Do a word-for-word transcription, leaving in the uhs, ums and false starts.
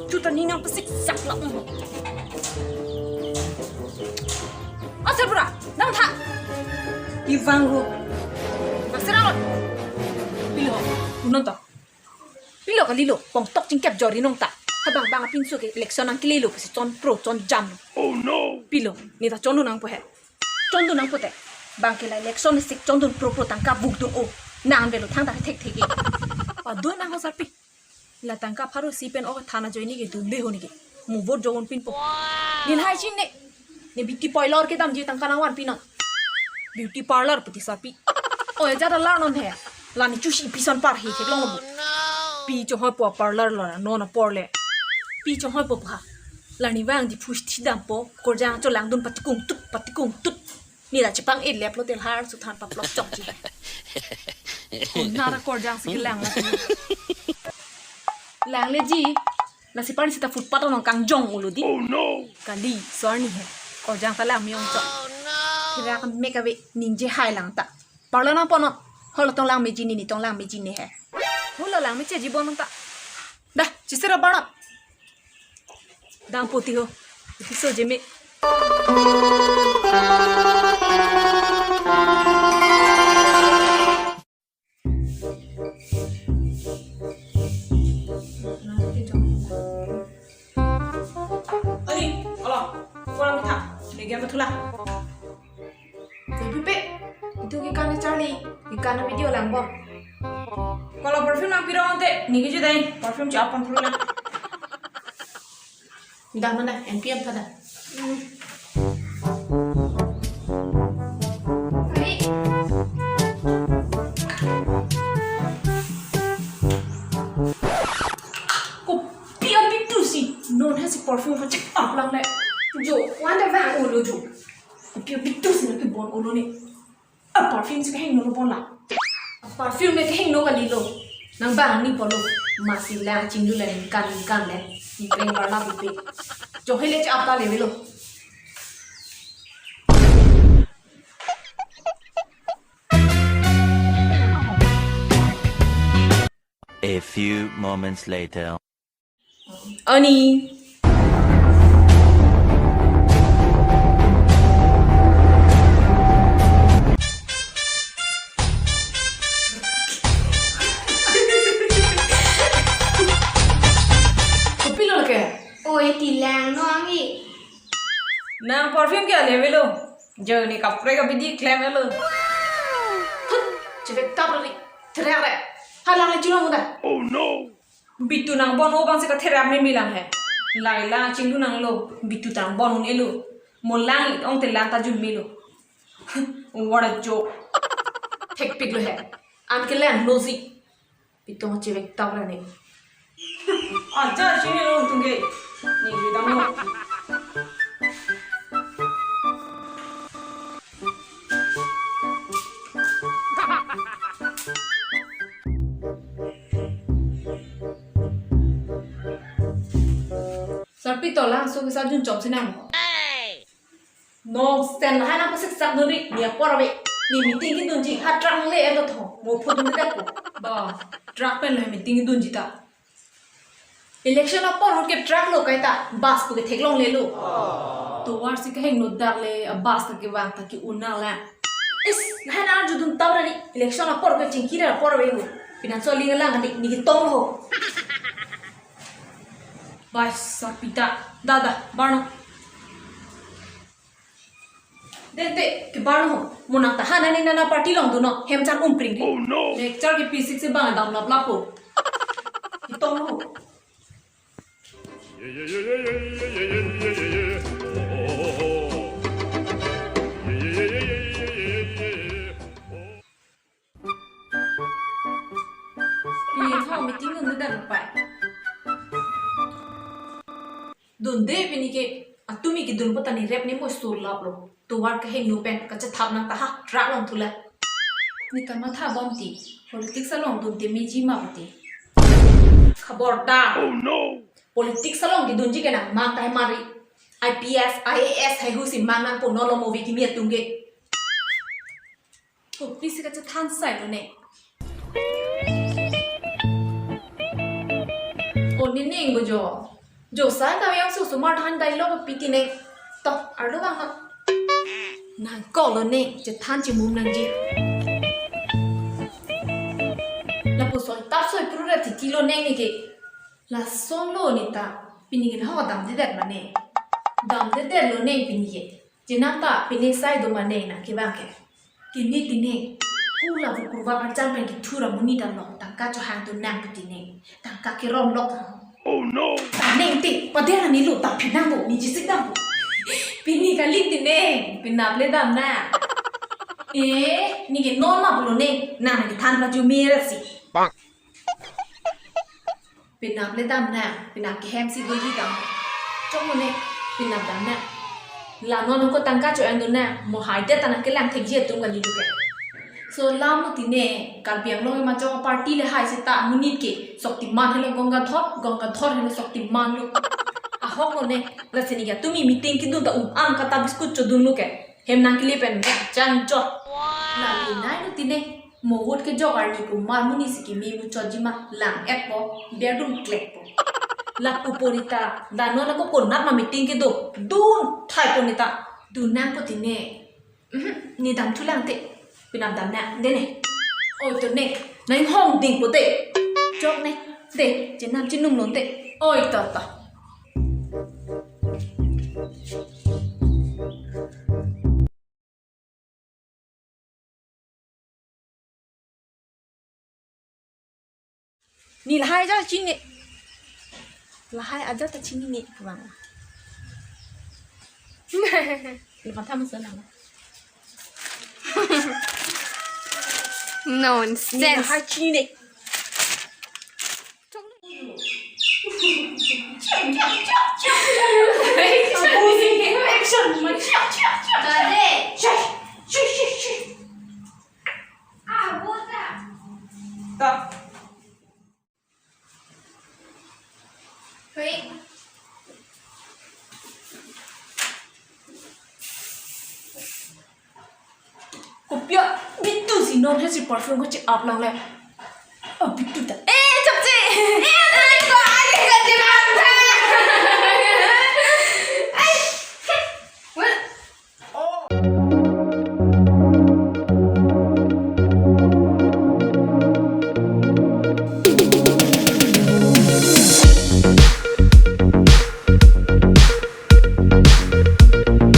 Chuta ni nang pasik sak lak mo. Asar bura, nang tha. Ivang ho. Asar amat. Pilo, unang to. Pilo kalilo, pongtok chingkep jori nong ta. Habang bang apinso ke election nangkelelo pusi chon pro chon jam. Oh no. Pilo, ne ta chondun nangpo he. Chondun nangpo te. Bang ke la election sik chondun pro pro tangka bukdun o. Nang velo thangta thekthek ke. Padun nang ho sarpi. La tangka pharo isi pen ok thana ajoine ke dunde ho ne ke. Mo vote jogon pinpo. Ne lahai chin ne. Ne beauty parlor kedamji tangka nangvan pinon. Beauty parlor puti sarpi. Oi, ajat alar non he. La ne chusi pison par he theklong lo. Pi chohoi po parlor lo non apor le. Pi chohoi po pha. La ne vangji phusi dampo. Korjang cholangdun patikung tut, patikung tut. Ne la chepang-et lep lo te lahar suthan paplok chokji. Nara korjang si kelang la. Langleji. Lasi pani sita footpath along kangjong ulo di. Oh no. Kali, so arni he. Korjang ta lang miyong chok. Kira kan mek ave ningje hai lang ta. Parlor nangpon non. Holo tong lang meji ne, ne tong lang meji ne he. Holo lang mecheji bon ta. Dah, chisera barap. Dampo ti ho. Isi so jeme. Ani, alo, pulang kita. Megan betul lah. Tapi pe, itu ke kan Charlie, ikan video langbom. Kalau perfume nang pirong te, niki judai, perfume siapa perlu lah. Dah mana, N P M pada. Kopi abitu si, non ha si perfume kachek up lang le. Jo, wanda vang ulo jo. Kopi abitu si na kibon ulo ni. A perfume si kahingno lo bon la. A perfume le kahingno kalilo. Nang bang ni polo. Masi la chinglu la ningkan ningkan le. Ningkreng barla bupe. Johele cha apa le velo. A few moments later. Ani. Kopilo ke? Oi, tilang no angi. Nang perfume ke ale velo. Joni kaprek abidi klem elo. Thut, chevek tap ri. Tere re. Halang le chino muda. Oh no. Bitu nang bon o bang si katherak me milang he. Lai la chingdu nang lo, bitu tang bon un elo. Mo lang ong te lang ta jun melo. What a joke. Thekpik lo he. An ke lang lo si. Bitu chevek tap ra ne. Acha chini lo tung ke. Ni ju dam lo. Sarpi tola so ke sa jun chom sinang. Nonsense, lahai nang pasik sak dun ri, ni apor ave. Ni meeting kedunji, ha truck le er thong, mo phu dun dak ko. Ba, truck pen le meeting kedunji ta. Election apor ahut ke truck lo kaita, bus pu ke theklong le lo. Tovar si kahingno dak le, a bus ta kevang ta ke-un nang lang. Is, lahai nang arjudun tap ra ni, election apor ke chingki ra apor ave ho. Pinanso aling lang ni, ni ketong ho. Bai, sarpi ta, da da, barno. Dente, kebarno ho, mo nang tahan ani nana party along dunnon, hem char umpring ri. Oh no. Nek char ke pisik si bang dam lap lap ho. Ketong ho. Pini thong meeting nung nudar pai. Dunde pini ke atumi kedun pota ni rep ni mo sur lap lo. Tovar kahingno pen kachethap nang taha truck along thula. Ni kamatha bom ti. Politics along dunte meji ma puti. Khaborda. Oh no. Politics along kedunji ke nang mang tahai mari. I P S, I A S hai hu si mang nangpo, non lo mo ve kimi atum ke. Oh, please, kachethan sai lo ne. Oh, ne ning bo jo. Josai kami yang susu mar than kai lo pi ti neng. To, arlo bang no. Nang kolo neng, chethan chimum nangji. Lapu soi tap soi pru ra titi lo neng neke. Lason lo neta, pini ke ho damdedet mane. Damdedet lo neng pini ke. Chenam ta pini sai do mane nang kevang ke. Kini ti neng. Hula vukurva arjan pen kithura muni dan lo. Tangka chohang tu nang ti neng. Tangka kerom lok. Oh no. Ta neng ti, pader ani lo ta phinang bo, ni jisik dam bo. Pini kali ti neng, pinap le dam na. Eh, ni ke non ma pulo neng, nang ke than paju mera si. Bang. Pinap le dam na, pinap ke hem si dei dam. Chok mo neng, pinap dam na. La non ko tangka cho ang do na, mo hai det ta nang kelang thekji atum kali lo ke. So lam lo ti neng, Karbi Anglong ma chong party le hai seta monit ke, Shaktiman helo Gangadhar, Gangadhar helo Shaktiman lo. Ahok lo neng, lasi ni ke tumi meeting kedun ta um an kata biscuit chodun lo ke. Hem nang kili pen mek chan chot. La li nai lo ti neng, mo vote kejok arni pu mar muni si kimi muchotji ma lang-et po, berdun klek po. Lapu po neta, la non ko konat ma meeting kedo, dun thai po neta. Dun nang ko ti neng. Mhm, ni dam thu lang te. Pinap dam na, de neng. Oi to neng, nang hong ding po te. Chok neng, de, chenam chinum lon te. Oi to to. Ni lahai aja chini. Lahai aja ta chini ni bang. Ni patha masa nama. Ni Nonsense. Lahai chini. Action. Shush, shush, shush, shush. Stop. Wait. Kopi a bitu si non he si perfume ko che-ap lang le.